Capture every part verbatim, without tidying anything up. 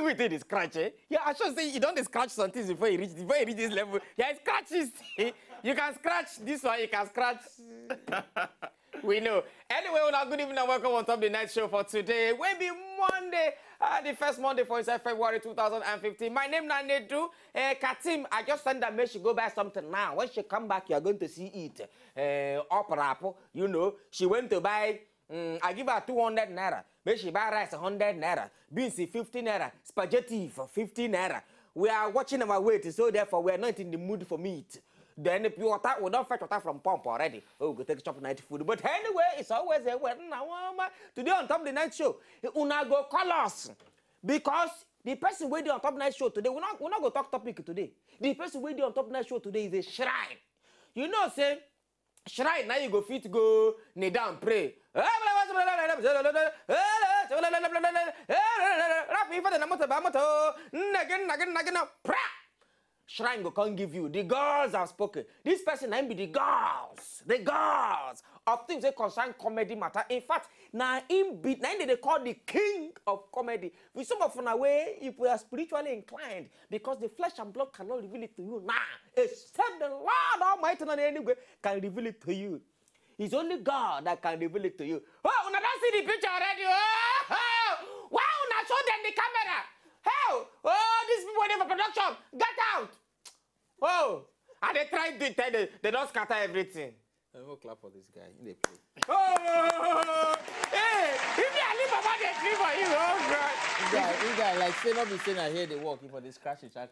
Wait, it is scratch, eh? Yeah, I should say you don't scratch some things before you reach before you reach this level. Yeah, it scratches. You can scratch this one, you can scratch. We know. Anyway, una good evening and welcome on top the night show for today. We be Monday, uh, the first Monday for inside February two thousand fifteen. My name na Nedu. Uh, Katim, I just send that make she go buy something now. When she come back, you are going to see it. Uh, up, up, you know, she went to buy Mm, I give her two hundred naira. Make she buy rice hundred naira, beans fifty naira, spaghetti for fifty naira. We are watching our weight, so therefore we are not in the mood for meat. Then the pure water, we don't fetch water from pump already. Oh, we go take chop night food. But anyway, it's always a well now. Today on top of the night show, una go call us because the person wey dey on top night show today, we not we not go talk topic today. The person wey dey on top night show today is a shrine. You know, say shrine na you go fit go kneel down pray. Rap in front of the motor by motor. Nagin, nagin, nagin, pra! Shrine go come give you. The gods have spoken. This person na him be the gods. The gods of things that concern comedy matter. In fact, na him be na him dey call the king of comedy. With some of una way, if we are spiritually inclined, because the flesh and blood cannot reveal it to you now. Except the Lord Almighty na anyway can reveal it to you. It's only God that can reveal it to you. Oh, una don see the picture already. Oh, oh. Why una show them the camera? Oh, oh, these people dey for production. Get out. Oh, and they try to tell them, they don't scatter everything. I no clap for this guy. He dey play. Oh, hey, if you leave Baba dey sleep for you, oh God. This guy, this guy, like say no be say na here dey work, he for dey scratch his card.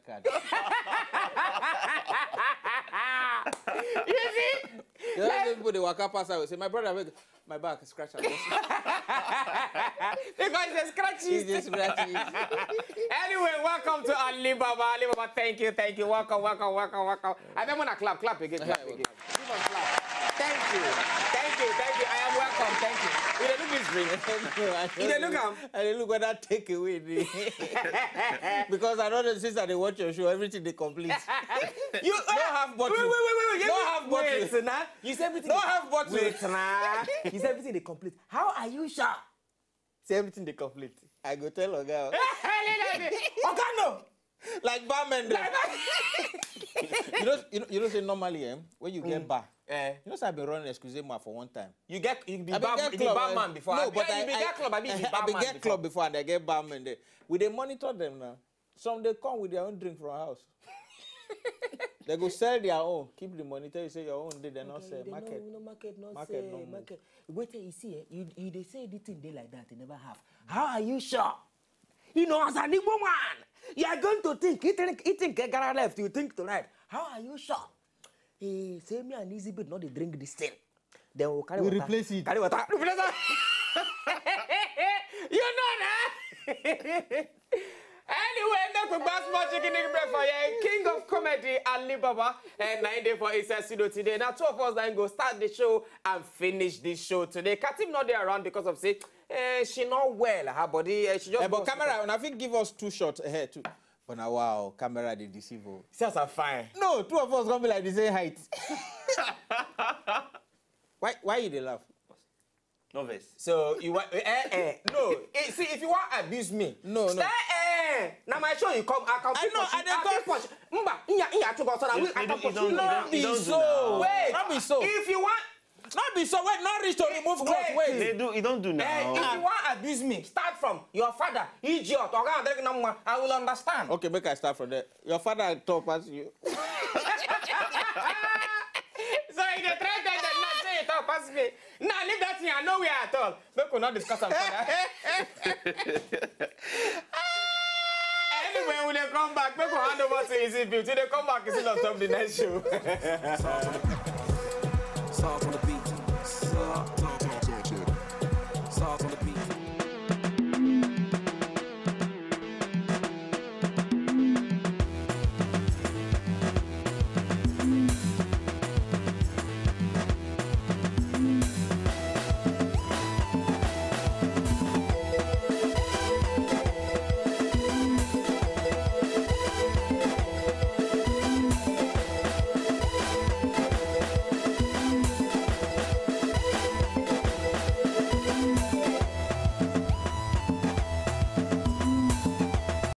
You see? The other day people dey waka pass, I go say, my brother, wait, my back scratch am. Because it's a scratchy. It's a scratchy. Anyway, welcome to Alibaba. Alibaba, thank you, thank you. Welcome, welcome, welcome, welcome. I don't want to clap, clap again, clap again. Give us clap. Thank you, thank you, thank you. I am welcome, thank you. You dey look this drink. You dey look am. I dey look whether take away dey. Because I know the since I dey watch your show, everything dey complete. You no half bottle. Wait, wait, wait, wait, wait. No half bottle. Wait, na. You say everything. No half bottle. Wait, na. You say everything dey complete. How are you sure? Say everything dey complete. I go tell oga. Oga no. Like barman dey. Like barman. You know, you know, you know say normally, eh, when you get bar, eh, you know say I been running Excusez-moi for one time. You get, you be I been bar, get you be club, barman eh, before. No, I but be, I, you be I, get club, I be, I be barman been get before. Club before and I get barman there. We dey monitor them now. Some dey come with their own drink from house. They go sell their own, keep the money, tell you say your own dey, they not sell. Market, no, no market, not market, sell, no move. Market. Wait till you see, eh? You, you dey say the thing dey like that, you never have. How are you sure? You know, as an Igbo man, you are going to think. You think, you think Egara left, you think tonight. How are you sure? He say me and Easy Bit not dey drink this thing. Then we'll carry we water. Replace it. Carry water. Replace that. You know that. Anyway, make we gbas small chicken egg bread for here. King of comedy, Alibaba, and nine day for inside studio today. Now, two of us then go start the show and finish the show today. Katim not there around because of say, eh, she not well. Her body, eh, she just. Eh, but camera, una fit give us two shots ahead too. But now, wow, camera dey deceive o. See as I fine. No, two of us gonna be like the same height. Why, why you dey laugh? No vex. So you want, eh, eh, no. Eh, see, if you want abuse me, no, no. Stay, eh. Now my show you come, I come. I know, I dey talk. Mba, iya, iya, to go so that we, I come push you. No be so. Wait, no be so. If you want, no be so. Wait, not reach to remove cloth. Wait. They do, you don't do now. Eh, if you want abuse me, start from your father, idiot. Oga, I will understand. Okay, make I start from there. Your father tall pass you. So you dey try tell them now say you tall pass me. Now leave that thing. I know we are at all. Make we not discuss am further. Anyway, we dey come back. Make we hand over to Easy Beauty. They come back. Is it on top the next show? Sauce on the beat. Sauce on the beat.